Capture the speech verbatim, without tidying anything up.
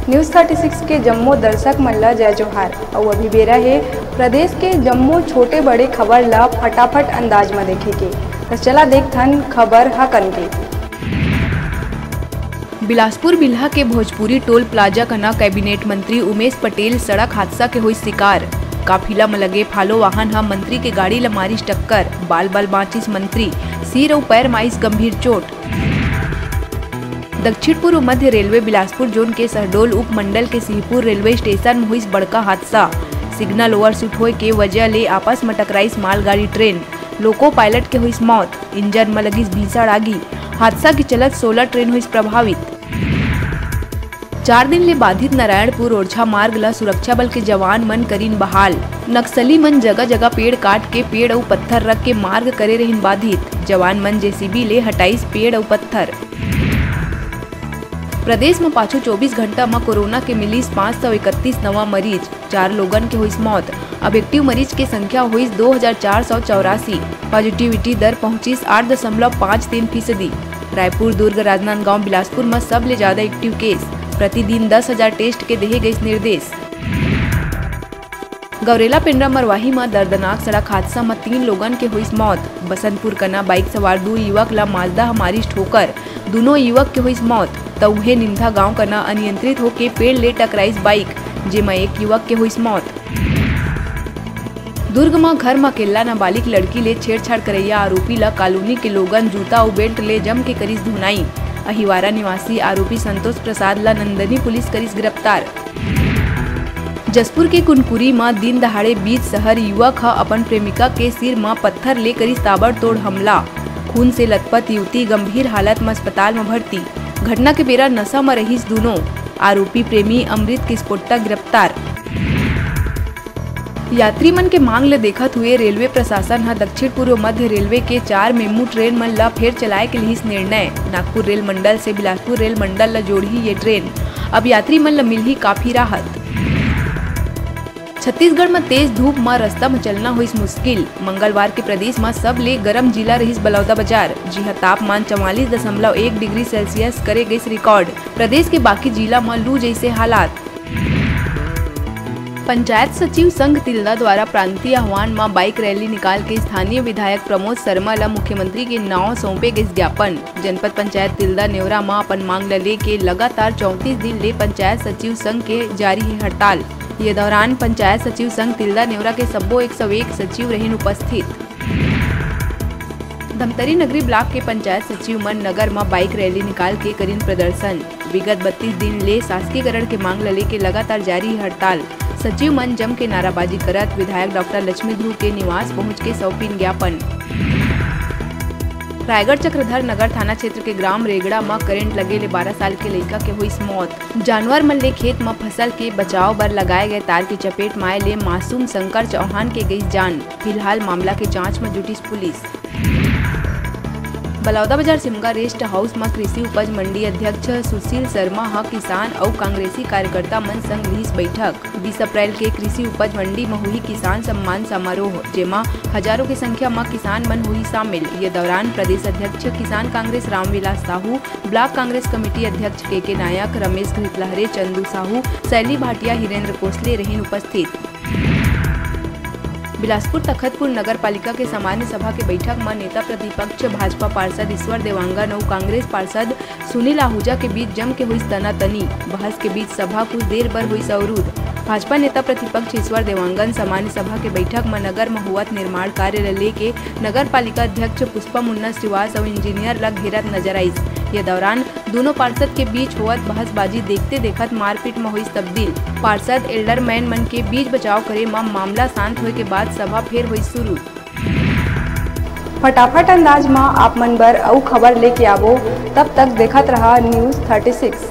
News thirty six के जम्मो दर्शक मन ला जय जोहार। अउ अभी बेरा हे प्रदेश के जम्मो छोटे बड़े खबर ला फटाफट अंदाज म देखे के। त चला देखथन खबर ह कन के। बिलासपुर बिल्हा के भोजपुरी टोल प्लाजा कना कैबिनेट मंत्री उमेश पटेल सड़क हादसा के होइस शिकार। काफिला म लगे फालो वाहन ह मंत्री के गाड़ी ल मारिस टक्कर, बाल बाल बांचिस मंत्री, सिर अउ पैर म आइस गंभीर चोट। दक्षिण पूर्व मध्य रेलवे बिलासपुर जोन के शहडोल उपमंडल के सिंहपुर रेलवे स्टेशन म होइस बड़का हादसा। सिग्नल ओवरशूट होए के वजह ले आपस म टकराइस मालगाड़ी ट्रेन। लोको पायलट के होइस मौत, इंजन म लगिस भीषण आगी। हादसा के चलत सोलह ट्रेन होइस प्रभावित। चार दिन ले बाधित नारायणपुर ओरछा मार्ग ल सुरक्षा बल के जवान मन करिन बहाल। नक्सली मन जगह-जगह पेड़ काट के पेड़ अउ पत्थर रख के मार्ग करे रहिन बाधित। जवान मन जेसीबी ले हटाइस पेड़ अउ पत्थर। प्रदेश म पाछू चौबीस घंटा म कोरोना के मिलिस पाँच सौ इकतीस नवा मरीज, चार लोगन के होइस मौत। अब एक्टिव मरीज के संख्या होइस दो हजार चार सौ चौरासी। पॉजिटिविटी दर पहुंचिस आठ दशमलव पाँच तीन फीसदी। रायपुर, दुर्ग, राजनांदगांव, बिलासपुर म सबले ज्यादा एक्टिव केस। प्रतिदिन दस हजार टेस्ट के देहे गइस निर्देश। गौरेला पेंड्रा मरवाही म दर्दनाक सड़क हादसा म तीन लोगन के होइस मौत। बसंतपुर कना बाइक सवार दू युवक ल माजदा ह मारिस ठोकर, दूनों युवक के होइस मौत। त उहें निंदा गांव कना अनियंत्रित होके पेड़ ले टकराइस बाइक, जेमा एक युवक के होइस मौत। दुर्ग म घर म अकेल्ला नाबालिग लड़की ले छेड़छाड़ करइया आरोपी ल कॉलोनी के लोगन जूता अउ बेल्ट ले जम के करिस धुनाई। अहिवारा निवासी आरोपी संतोष प्रसाद ल नंदनी पुलिस करिस गिरफ्तार। जशपुर के कुनकुरी म दिन दहाड़े बीच शहर युवक ह अपन प्रेमिका के सिर म पत्थर ले करिस ताबड़तोड़ हमला। खून से लथपथ युवती गंभीर हालत म अस्पताल म भर्ती। घटना के बेरा नशा म रहिस दूनों। आरोपी प्रेमी अमृत किस्पोट्टा गिरफ्तार। यात्री मन के मांग ल देखत हुए रेलवे प्रशासन ह दक्षिण पूर्व मध्य रेलवे के चार मेमू ट्रेन मन ल फेर चलाए के लिहिस निर्णय। नागपुर रेल मंडल से बिलासपुर रेल मंडल ल जोड़ही ये ट्रेन। अब यात्री मन ल मिलही काफी राहत। छत्तीसगढ़ म तेज धूप म रस्ता म चलना होइस मुश्किल। मंगलवार के प्रदेश म सबले गरम जिला रहिस बलौदाबाजार, जिहां तापमान चवालीस दशमलव एक डिग्री सेल्सियस करे गइस रिकॉर्ड। प्रदेश के बाकी जिला म लू जइसे हालात। पंचायत सचिव संघ तिल्दा द्वारा प्रांतीय आह्वान म बाइक रैली निकाल के स्थानीय विधायक प्रमोद शर्मा ल मुख्यमंत्री के नांव सौंपे गइस ज्ञापन। जनपद पंचायत तिल्दा नेवरा म अपन मांग ल लेके लगातार चौंतीस दिन ले पंचायत सचिव संघ के जारी हे हड़ताल। ये दौरान पंचायत सचिव संघ तिल्दा नेवरा के सब्बो एक सौ एक सचिव रहिन उपस्थित। धमतरी नगरी ब्लॉक के पंचायत सचिव मन नगर म बाइक रैली निकाल के करिन प्रदर्शन। विगत बत्तीस दिन ले शासकीकरण के मांग ल लेके लगातार जारी हे हड़ताल। सचिव मन जम के नाराबाजी करत विधायक डॉक्टर लक्ष्मी ध्रुव के निवास पहुंच के सौंपिन ज्ञापन। रायगढ़ चक्रधर नगर थाना क्षेत्र के ग्राम रेगड़ा म करंट लगे ले बारह साल के लइका के होइस मौत। जानवर मन ले खेत म फसल के बचाव बर लगाए गए तार के चपेट म आए ले मासूम शंकर चौहान के गइस जान। फिलहाल मामला के जांच म जुटिस पुलिस। बलौदाबाजार सिमगा रेस्ट हाउस म कृषि उपज मंडी अध्यक्ष सुशील शर्मा ह किसान अउ कांग्रेसी कार्यकर्ता मन संग लिहिस बैठक। बीस अप्रैल के कृषि उपज मंडी म होही किसान सम्मान समारोह, जेमा हजारों के संख्या म किसान मन होही शामिल। ये दौरान प्रदेश अध्यक्ष किसान कांग्रेस रामविलास साहू, ब्लॉक कांग्रेस कमेटी अध्यक्ष के के नायक, रमेश घृतलहरे, चंदू साहू, शैली भाटिया, हिरेंद्र कोसले रहिन उपस्थित। बिलासपुर तखतपुर नगर पालिका के सामान्य सभा के बैठक म नेता प्रतिपक्ष भाजपा पार्षद ईश्वर देवांगन अउ कांग्रेस पार्षद सुनील आहूजा के बीच जम के होइस तनातनी। बहस के बीच सभा कुछ देर बर होइस अवरुद्ध। भाजपा नेता प्रतिपक्ष ईश्वर देवांगन सामान्य सभा के बैठक म नगर म होवत निर्माण कार्य ल लेके नगर पालिका अध्यक्ष पुष्पा मुन्ना श्रीवास अउ इंजीनियर ल घेरत नजर आइस। ये दौरान दूनों पार्षद के बीच होवत बहसबाजी देखते देखत मारपीट म होइस तब्दील। पार्षद एल्डरमैन मन के बीच बचाव करे म मामला शांत होए के बाद सभा फेर होइस शुरू। फटाफट अंदाज म आप मन बर अउ खबर लेके आबो, तब तक देखत रहा News thirty six।